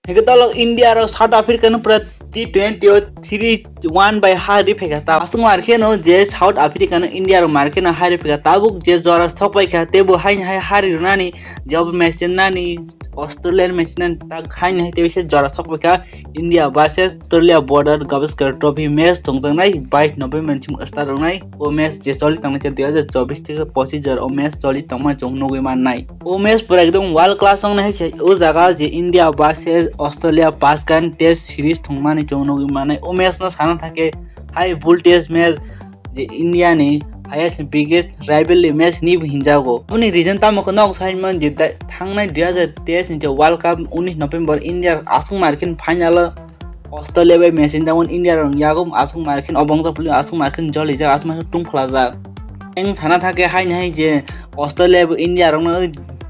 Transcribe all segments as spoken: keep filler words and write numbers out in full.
Hingke tolok India rok South Africa no pura T twenty o three one bai ha ri phaikha ta. Aswk mar khe no je South Africa no India rok mar khe no ha ri phaikha. Tabuk je jora sok paikha tebo haini hai ha ri rwnani je obo match nani Australian match nani tak haini hai tebo se jora sok paikha. India versus Australia Border Gavaskar Trophy match thwngjaknai bais November ni simi start wngnai. O match je choli tangnai khe dui hazar chobbish theke pochis jora o match choli tongma chwng nugwi mannai. O match pura ekdom world class wngnai hai se o jaga je India versus Australia Paskan test series thwngmani chwng nugwi mannai. O match no sana thangkhe high voltage match je India ni highest biggest rivalry match ni bo hinjago. Aboni reason tamo khe nok sai man je da-, thangnai dui hazar teis ni je World Cup unis November India aswk mar khe final o Australia bai match hinjak mani India rok yago aswk mar khe obongjak pili aswk mar khe jolijak aswk mar khe tungkhlajak. Eng sana thangkhe haini hai je Australia bo India rokno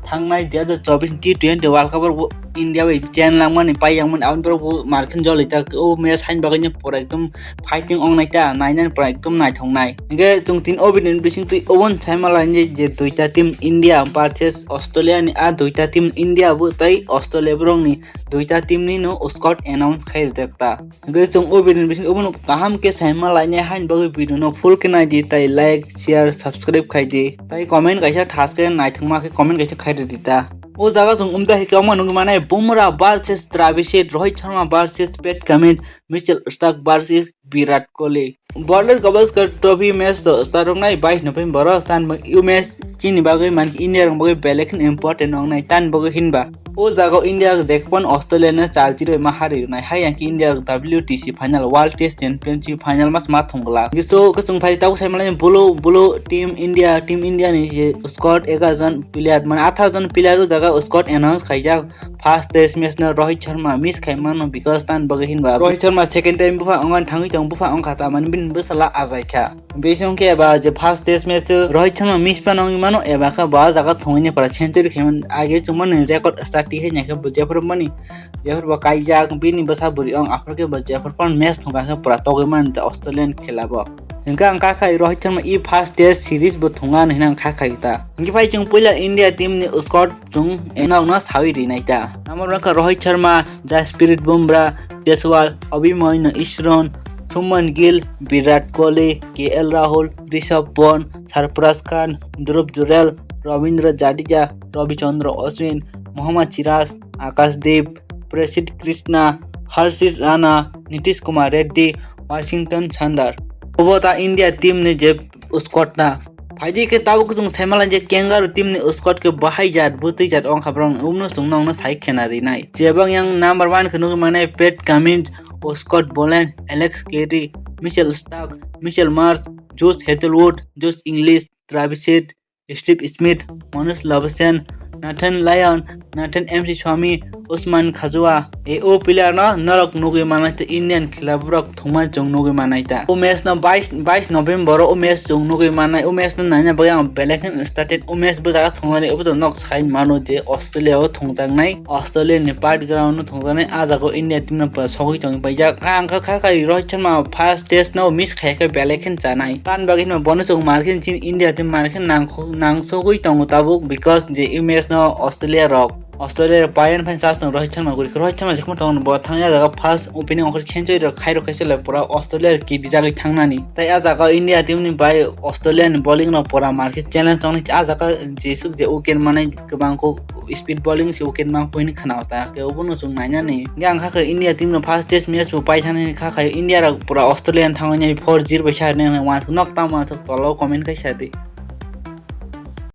thangnai dui hazar chobbish ni T twenty World Cup o India bai chen langmani pai yangmani aboni borok bo mar khe jolijak o match haini bagwi pura ekdom fighting wngnai ta, nainani pura ekdom naithoknai. Hingke chwng tini o video ni bisingtwi oboni saima lainai je duita team India versus Australia ni, a duita team India bo tei Australia borokni duita team ni no squad announce khai rijak ta. Hingke chwng o video ni bising obono kaham khe saima lainai haini bagwi video no full khe naidi tei like, share, subscribe khaidi tei comment kaisa thaske naithokma khe comment kaisa khairidi ta. O jaga chwng umda hike omo nugwi manai Bumrah versus Travis Head, Rohit Sharma versus Pat Cummins, Mitchell Starc versus Virat Kohli. Border Gavaskar Trophy match to start wngnai bais November o, tan bo u match chini bagwi mankhe India rok bagwi belai kheno important wngnai tan bagwi hinba o jaga o India jephon Australia no char zero ma hari rwnai hai yankhe India W T C final World Test Championship final match ma thwngla. Hingke so khe chwng phai tabuk sai manlai bulu bulu team India, team India ni je squad egaroh jon player mane atharo jon player o jaga squad announce khaijak. First test match no Rohit Sharma miss khai mano because tan bagwi hinba Rohit Sharma second time bupha ongani thangwi tong bupha ongkha ta mani bini bwsala ajaikha. Bising khe eba je first test match o Rohit Sharma miss phano wngwi mano eba khe bo ah jaga thwngwi ni pura century khaimani age chwngmani record start tihai naikhe bo jephuru mani jephuru bo kaijak bini bwsa bwrwi ong aphuru khe bo jephuru phano match thwngkha khe pura togwi mani Australian khela bo. Hingke ang kha khai Rohit Sharma e first test series bo thwngna hinwi ang kha khai ta. Hingke phai chwng puila India team ni squad chwng enokno sawi rinai ta. Number one kha Rohit Sharma, Jasprit Bumrah, Jaiswal, Abhinandan Easwaran, Shubman Gill, Virat Kohli, K L Rahul, Rishabh Pant, Sarfaraz Khan, Dhruv Jurel, Ravindra Jadeja, Ravichandran Ashwin, Mohammad Siraj, Akashdeep, Prasidh Krishna, Harshit Rana, Nitish Kumar Reddy, Washington Sundar. Obo ta India team ni je squad na. Phaidi khe tabuk chwng saimanlai je Kangaroo team ni squad khe bahai jat bwtwi jat ongkha borok ni umno chwng nokno sai khena rinai. Jebang yang number one khe nugwi manai Pat Cummins, Scott Boland, Alex Carey, Mitchell Starc, Mitchell Marsh, Josh Hazlewood, Josh Inglis, Travis Head, Steve Smith, Marnus Labuschagne, Nathan Lyon, Nathan M C Swami, Usman Khawaja, e o player no norok nugwi manai ta Indian khela borok thwngmani chwng nugwi manai ta. O match no bais, bais November o o match chwng nugwi manai. O match no naina bagwi ang belai khe excited. O match bo jaga thwngmani obo to nok sai mano je Australia o thwngjaknai, Australia ni background no thwngjaknai, ah jaga o India team no sogwi tongwi paijak. Ang kha kha khai Rohit Sharma first test no miss khai khe belai khe chanai. Tan bagwi no bono chwng mar khe chini India team mar khe nang, nang sogwi tongo tabuk because je o match no Australia rok Australia rok payan phan sas tong Rohit Sharma guri. Rohit Sharma jekhma tong bo thang ya jaga first opening ongkhor century rok khai rok kaisa le pura Australia rok kiri jagwi thangnani. Tai ah jaga India team ni bai Australia ni bowling rok pura mar khe challenge tongni. Ah jaga jesuk je wicket manai kwbang kok speed bowling se wicket mang puini khana ta. Ke obono chwng nainani. Hingke ang kha khe India team no first test match bo pai thani kha khe India rok pura Australia ni thangwi four zero bai sa nang nang wansuk nok tamo wansuk tolo comment kaisa di.